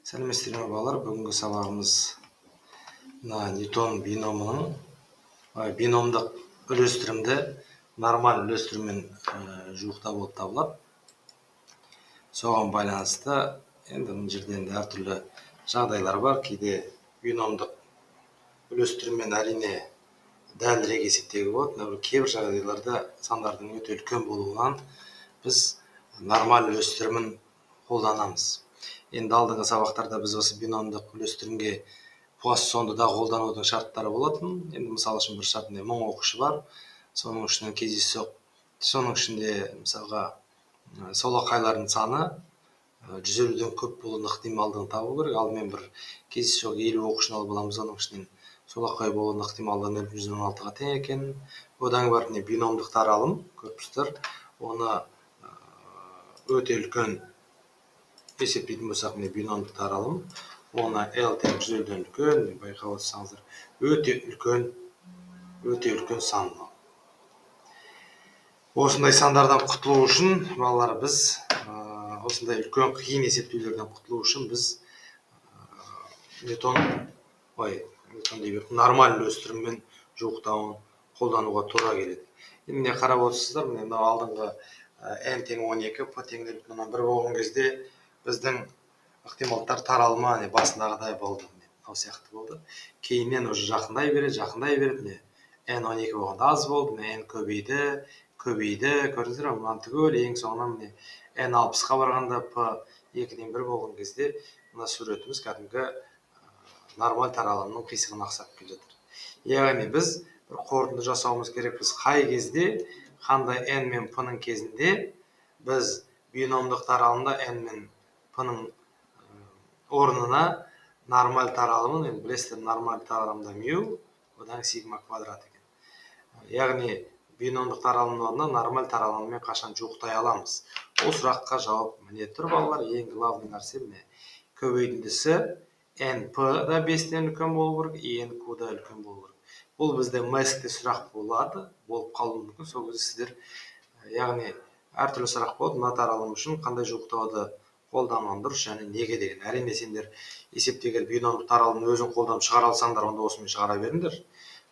Сәлеметсіздер ме, балалар? Бүгінгі сабағымыз мына Ньютон биномының биномдық үлестірімді нормаль үлестіріммен жуықта болып табылады. Соған байланысты енді мына жерде енді әртүрлі жағдайлар бар. Кейде биномдық үлестіріммен, әрине, дәлірек есептеуге болады, но кейбір жағдайларда сандардың өте үлкен болуынан біз нормаль үлестірімін қолданамыз. Енді алдыңғы сабақтарда біз осы биномдық үлестірімге Пуассонды да қолданудың шарттары болатын. Енді мысалы үшін, бір шартында 1000 оқушы бар, соның ішінен кездейсоқ, соның ішінде, мысалға, солақайлардың саны 150-ден көп болуының ықтималдығын табу керек. Алдымен бір кездейсоқ 50 оқушыны алып аламыз, оның ішінен солақай болуының ықтималдығы 0,6 тең екен. Одан барып, міне, биномдық таралым, көріп тұрсыздар, оны өте үлкен есептейтін болсақ, міне, биномдық таралым, оны L тең 150-ден үлкен. Байқап отырсаңыздар, өте үлкен, өте үлкен сан. Осындай сандардан құтылу үшін, балалар, біз осындай үлкен қиын есептеулерден құтылу үшін біз Ньютон, ой, Ньютон дей беріп, нормаль үлестіріммен жуықтауын қолдануға тура келеді. Енді, міне, қарап отырсыздар, міне, мынау алдыңғы n тең 12, p тең 0,1 болған кезде біздің ықтималдықтар таралымы, міне, басындағыдай болды, міне, мынау сияқты болды. Кейіннен уже жақындай береді, жақындай береді. Міне, n 12 болғанда аз болды, міне, n көбейді, көбейді, көрдіңіздер ме? Мынаны түгел ең соңынан, міне, n 60-қа барғанда, p 2-ден 1 болған кезде мына суретіміз кәдімгі нормаль таралымның қисығына ұқсап келе жатыр. Яғни біз бір қорытынды жасауымыз керекпіз: қай кезде, қандай n мен p-ның кезінде біз биномдық таралымда n мен p-ның орнына нормаль таралымын, енді білесіздер, нормаль таралымда мю, одан сигма квадрат екен, яғни биномдық таралымның орнына нормаль таралыммен қашан жуықтай аламыз? Ол сұраққа жауап міне тұр, балалар. Ең главный нәрсе, міне, көбейтіндісі np да 5-тен үлкен болу керек и nq да үлкен болу керек. Бұл бізде МЭСКте сұрақ болады, болып қалуы мүмкін. Сол кезде сіздер, яғни әртүрлі сұрақ болады: мына таралым үшін қандай жуықтауды қолданған дұрыс және неге деген. Әрине, сендер есептеген биномдық таралымның өзін қолданып шығара алсаңдар, онда осымен шығара беріңдер.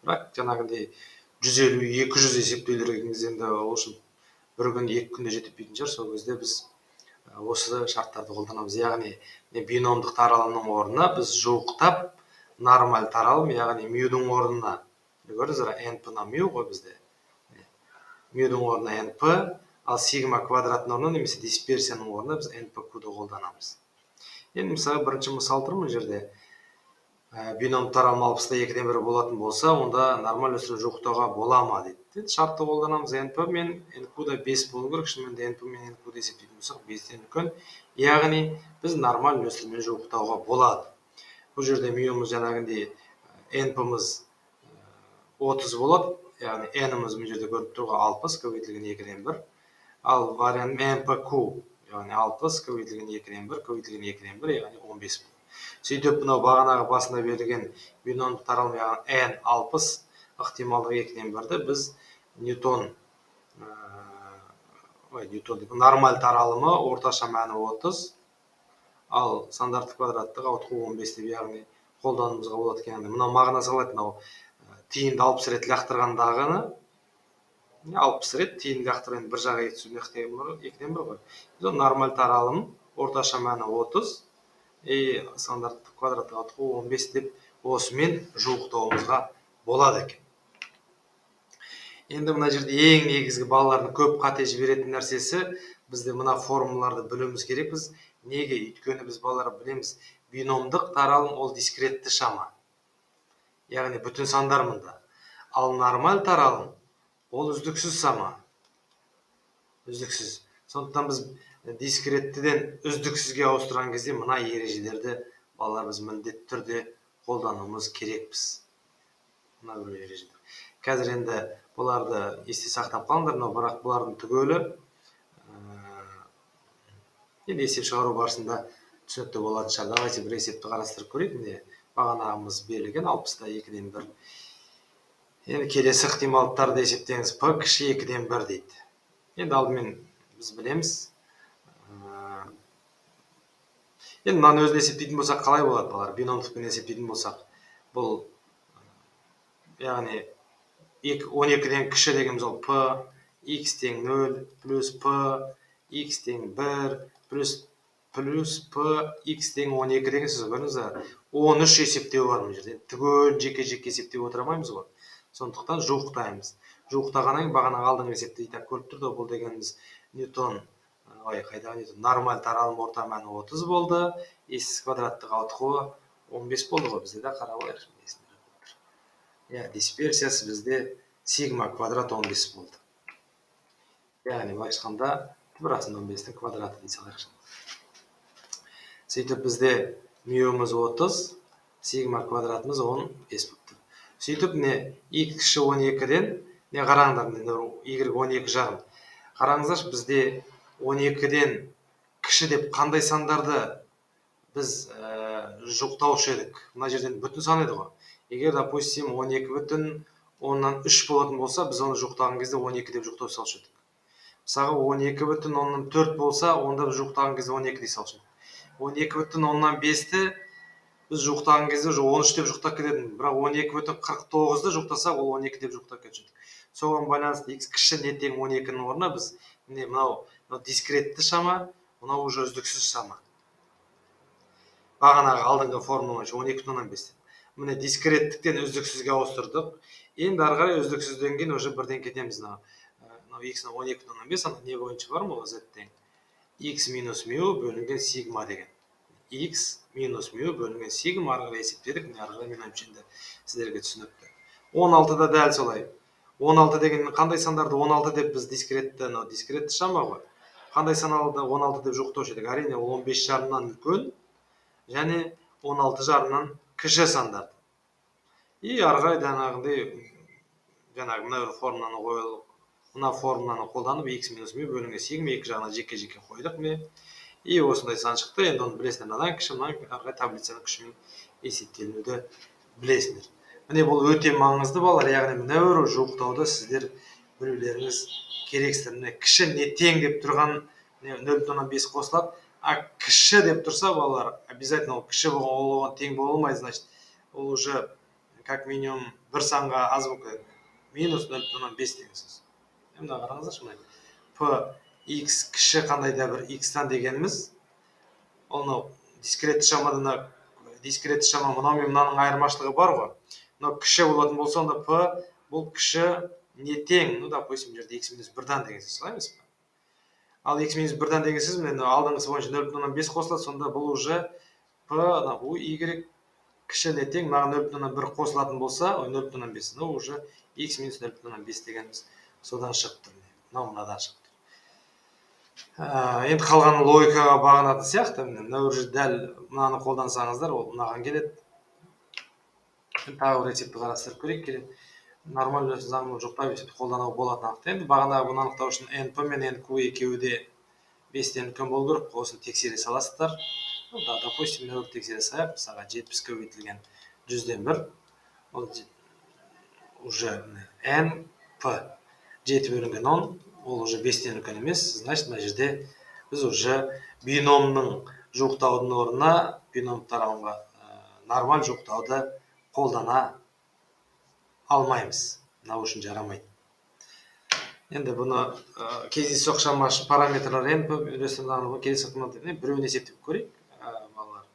Бірақ жаңағындай 150, 200 есептеулер келген кезде, енді ол үшін бір күн, 2 күнде жетпейтін шығар. Сол кезде біз осы шарттарды қолданамыз, яғни биномдық таралымның орнына біз жуықтап нормаль таралым, яғни мюдің орнына, көрдіңіздер, np на мю ғой бізде, мюдің орнына np, ал сигма квадраттың орнына немесе дисперсияның орнына біз npq-ды қолданамыз. Енді, мысалы, бірінші мысал тұр мына жерде. Бином таралым 60,2 болатын болса, онда нормаль өсіру жуықтауға бола ма дейді. Енді шартты қолданамыз: np мен nq да 5 болу керек. Шынымен де, np мен nq есептейтін болсақ, 5-тен үлкен, яғни біз нормаль өсірумен жуықтауға болады. Бұл жерде мюмыз, жаңағындай np-мыз 30 болады, яғни n-іміз мына жерде көрініп тұр ғой, 60 көбейтілген 2-ден 1, ал вариант npq, яғни 60 көбейтілген 2-ден 1 көбейтілген 2-ден 1, яғни 15 болады. Сөйтіп, мынау бағанағы басында берілген биномдық таралым, яғни n 60, ықтималдығы 2-ден 1-ді біз Ньютон, ой, Ньютон нормаль таралымы орташа мәні 30, ал стандартты квадраттық ауытқу 15 деп, яғни қолдануымызға болады екен. Мынау мағынасы қалай? Мынау тиынды 60 рет лақтырғандағыны, 60 рет тиын лақтыру, енді бір жаққа түсу 2-ден 1 ғой. Нормаль таралым орташа мәні 30 и стандартты квадраттық ауытқу 15 деп осымен жуықтауымызға болады екен. Енді мына жерде ең негізгі балалардың көп қате жіберетін нәрсесі: бізде мына формулаларды білуіміз керекпіз. Неге? Өйткені біз, балалар, білеміз, биномдық таралым ол дискретті шама, яғни бүтін сандар мында, ал нормаль таралым ол үздіксіз шама, үздіксіз. Сондықтан біз дискреттіден үздіксізге ауыстырған кезде мына ережелерді, балалар, біз міндетті түрде қолдануымыз керекпіз, мына бір ережелер. Қазір енді бұларды есте сақтап қалыңдар, но бірақ бұлардың түгелі енді есеп шығару барысында түсінікті болатын шығар. Давайте бір есепті қарастырып көрейік. Міне, бағанағымыз берілген 60,2. Енді келесі ықтималдықтарды есептеңіз: p кіші 2-ден 1 дейді. Енді алдымен біз білеміз. Енді мынаны өзін есептейтін болсақ қалай болады, балалар? Биномдықпен есептейтін болсақ, бұл яғни 12-ден кіші дегеніміз ол p x тең 0 плюс p x тең 1 плюс p x тең 12 деген сөз, көрдіңіз бе? 13 есептеу бар мына жерде. Түгел жеке-жеке есептеп отыра алмаймыз ғой. Сондықтан жуықтаймыз. Жуықтағаннан кейін бағанағы алдыңғы есепті итап көріп тұрды. Бұл дегеніміз ньютон, ой, қайдағы ньютон, нормаль таралым орта мәні 30 болды. Ессіз квадраттық ауытқуы 15 болды ғой бізде, да, қарап алайық. Иә, дисперсиясы бізде сигма квадрат 15 болды. Яғни былайша айтқанда түбір астында 15-тің квадраты дей салайықшы. Сөйтіп бізде мюіміз 30, сигма квадратымыз 15 болып тұр. Сөйтіп міне x кіші 12-ден, міне қараңдар, міне y 12,5. Қараңыздаршы, бізде 12-ден кіші деп қандай сандарды біз жуықтаушы едік? Мына жерден бүтін сан еді ғой. Егер, допустим, 12,3 болатын болса, біз оны жуықтаған кезде 12 деп жуықтау салушы едік. Мысалға 12,4 болса, онда біз жуықтаған кезде 12 дей салушы едік. 12,5-ті біз жуықтаған кезде уже 13 деп жуықтап кететін, бірақ 12,49-ды жуықтасақ, ол 12 деп жуықтап кетуші едік. Соған байланысты x кіші не тең 12-нің орнына біз міне мынау дискретті шама, мынау уже үздіксіз шама. Бағанағы алдыңғы формула бойынша 12,5. Міне дискреттіктен үздіксізге ауыстырдық. Енді ары қарай үздіксізден кейін уже бірден кетеміз. Мынау x 12,5, ана не бойынша бар ма, ол z тең x минус мю бөлінген сигма деген. X минус мю бөлінген сигма, ары қарай есептедік. Міне ары қарай мен ойымша енді сіздерге түсінікті. 16-да дәл солай. 16 деген қандай сандарды 16 деп біз дискретті, мынау дискретті шама ғой. Қандай саналды 16 деп жуықтаушы едік? Әрине, ол 15,5-нан үлкен және 16,5-нан кіші сандарды. И ары қарай жаңағындай жаңағы мына бір формуланы қойылып, мына формуланы қолданып x минус мю бөлінген сигма екі жағына жеке-жеке қойдық міне. И осындай сан шықты. Енді оны білесіңдер, мынадан кіші, мынадан ары қарай таблицаның күшімен есептелінуді білесіңдер. Міне бұл өте маңызды, балалар, яғни мына бір жуықтауды сіздер білулеріңіз керексіздер. Міне кіші не тең деп тұрған 0,5 қосылады, а кіші деп тұрса, балалар, обязательно ол кіші болған, ол оған тең бола алмайды, значит, ол уже как минимум бір санға аз болып кетеді. Минус 0,5 деген сөз. Мына қараңыздаршы, мына p x кіші қандай да бір x-тан дегеніміз, ол мынау дискретті шамадан, дискретті шама мынау мен мынаның айырмашылығы бар ғой. Мынау кіші болатын болса, онда p бұл кіші не тең, ну, допустим, бұл жерде x минус 1-дан деген сөз, солай емес пе? Ал x минус 1-дан деген сөз, міне алдыңғысы бойынша 0,5 қосылады, сонда бұл уже p, мына y кіші не тең, мынаған 0,1 қосылатын болса, 0,5, мынау уже x минус 0,5 дегеніміз содан шығып тұр. Мынау мынадан шығып тұр. Енді қалғаны логикаға бағынатын сияқты. Мына уже дәл мынаны қолдансаңыздар, ол мынаған келеді. Енді тағы бір есепті қарастырып көрейік. Келеді. Нормаль заңын жоқтау есепті қолдануға болатын анықтайды. Енді бағанағы бұны анықтау үшін np мен nq екеуі де 5-тен үлкен болу керек. Осыны тексере саласыздар. Да, допустим, мына бір тексере салайық. Мысалға 70 көбейтілген 100-ден 1. Ол уже np 7 бөлінген 10, ол уже 5-тен үлкен емес. Значит, мына жерде біз уже биномның жуықтаудың орнына биномдық таралымға нормаль жуықтауды қолдана алмаймыз. Мынау үшін жарамайды. Енді бұны кездейсоқ шама параметрлер np үлесін кездейсоқ біреуін есептеп көрейік, балалар.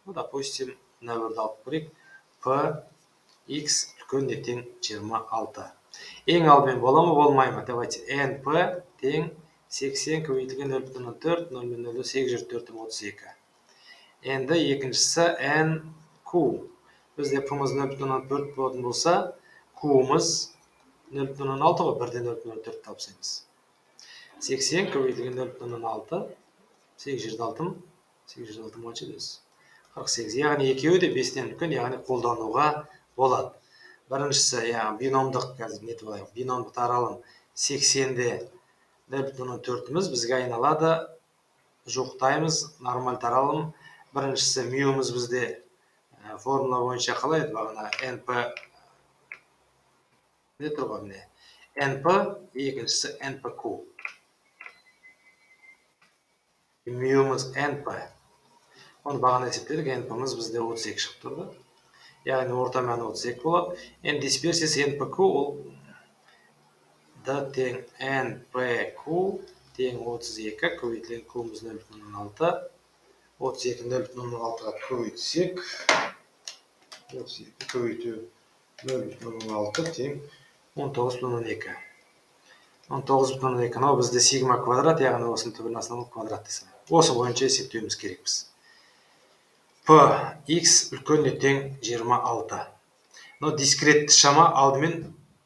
Ну, допустим, мына бірді алып көрейік. P x үлкен не тең 26. Ең алдымен бола ма, болмай ма? Давайте np тең 80 көбейтілген 0,4, 0,08 32. Енді екіншісі nq. Бізде p-мыз 0,4 болатын болса, q-мыз 0,6 ғой, бірден 0,4 тапсаймыз. 80 көбейтілген 0,6, 806, 806 қанша дейсіз? 48. Яғни екеуі де 5-тен үлкен, яғни қолдануға болады. Біріншісі, яғни биномдық, қазір нетіп алайық, биномдық таралым 80-де 0,4-іміз бізге айналады, жуықтаймыз, нормаль таралым. Біріншісі мюіміз бізде формула бойынша қалай еді, бағана np не тұр ғой, міне np, екіншісі npq. Мюіміз np. Оны бағана есептедік, NP-міз бізде 32 шығып тұрды. Яғни орта мәні 32 болады. Енді дисперсиясы NPQ ол D тең NPQ тең 32 көбейтілген Q-міз 0,6. 32 0,6-ға көбейтсек, 32 көбейту 0,6 тең 19,2. 19,2 мынау бізде сигма квадрат, яғни осының түбірін астынан алып квадрат десек. Осы бойынша есептеуіміз керекпіз. P x үлкен не тең 26. Мынау дискретті шама алдымен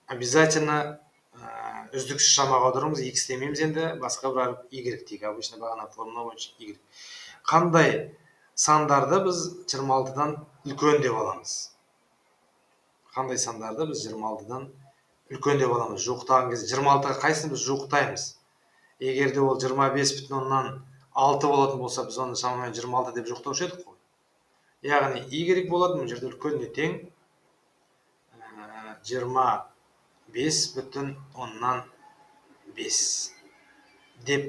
обязательно үздіксіз шамаға аударамыз. X демейміз енді, басқа бір әріп y дейік. Обычно бағана формула бойынша y. Қандай сандарды біз 26-дан үлкен деп аламыз? Қандай сандарды біз 26-дан үлкен деп аламыз? Жуықтаған кезде 26-ға қайсысын біз жуықтаймыз? Егер де ол 25,6 болатын болса, біз оны шамамен 26 деп жуықтаушы едік қой. Яғни y болады, мына жерде үлкен не тең 25,5 деп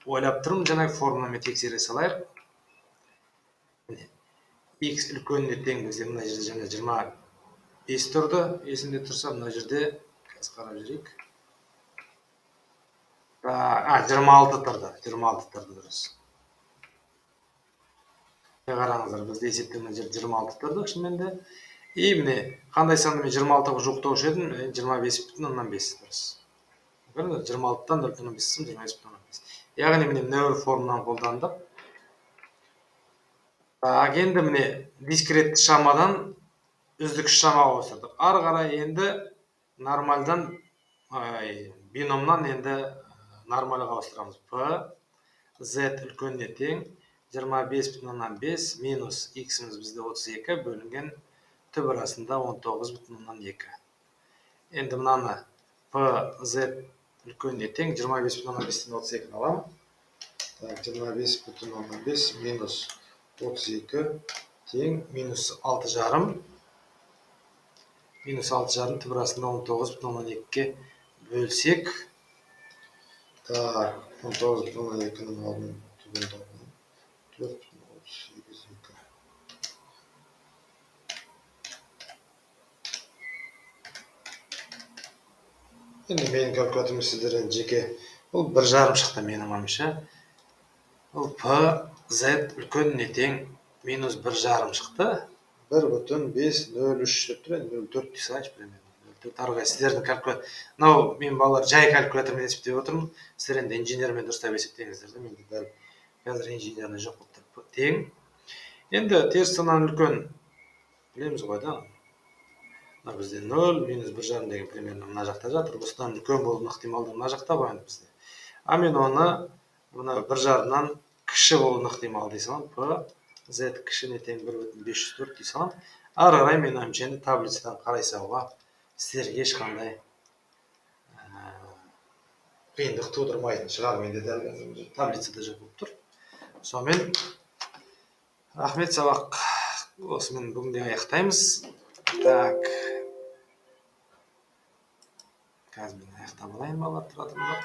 ойлап тұрмын. Жаңағы формуламен тексере салайық. X үлкен не тең бізде мына жерде жаңа 25 тұрды, есімде тұрса, мына жерде қазір қарап жүрейік. 26 тұрды, 26 тұрды дұрыс. Қараңыздар, бізде есепте мына жерде 26 тұрды шынымен де. И міне қандай санды мен 26-ға жуықтаушы едім? 25,5 дұрыс. 26-тан 0,5 25,5. Яғни міне мына бір формуланы қолдандық. Так, енді міне дискретті шамадан үздіксіз шамаға ауыстырдық. Ары қарай енді нормальдан, биномнан енді нормальға ауыстырамыз. P Z үлкен не тең 25,5 минус x-іміз бізде 32 бөлінген түбір астында 19,2. Енді мынаны P Z үлкен не тең 25,5-тен 32-ні аламын. Так, 25,5 минус 32 тең минус 6,5. Минус 6,5 түбір астында 19,2-ге бөлсек, так, 19,2-нің алдын түбірін табамын. 4,38. Енді менің калькуляторым сіздер енді жеке, бұл 1,5 шықты менің ойымша. Бұл P Z үлкен не тең минус 1,5 шықты. 1,503 деп тұр, енді 0,4 дей салайыншы примерно. 0,4 ары қарай сіздердің калькулятор. Мынау мен балалар жай калькулятормен есептеп отырмын. Сіздер енді инженермен дұрыстап есептеңіздер де, менде дәл қазір инженерный жоқ болып тұр. Тең. Енді теріс саннан үлкен білеміз ғой да. Мына бізде 0 минус 1,5 деген примерно мына жақта жатыр. Осыдан үлкен болуының ықтималдығы мына жақта ғой енді бізде. А мен оны мына 1,5-нан кіші болуының ықтималы дей саламын. P Z кіші не тең 1,504 дей саламын. Ары қарай мен ойымша енді таблицадан қарай салуға сіздерге ешқандай қиындық тудырмайтын шығар. Менде дәл қазір таблицада жоқ болып тұр. Сонымен рахмет, сабақ осымен бүгін де аяқтаймыз. Так, қазір мен аяқтап алайын, балалар, тұра тұрыңдар.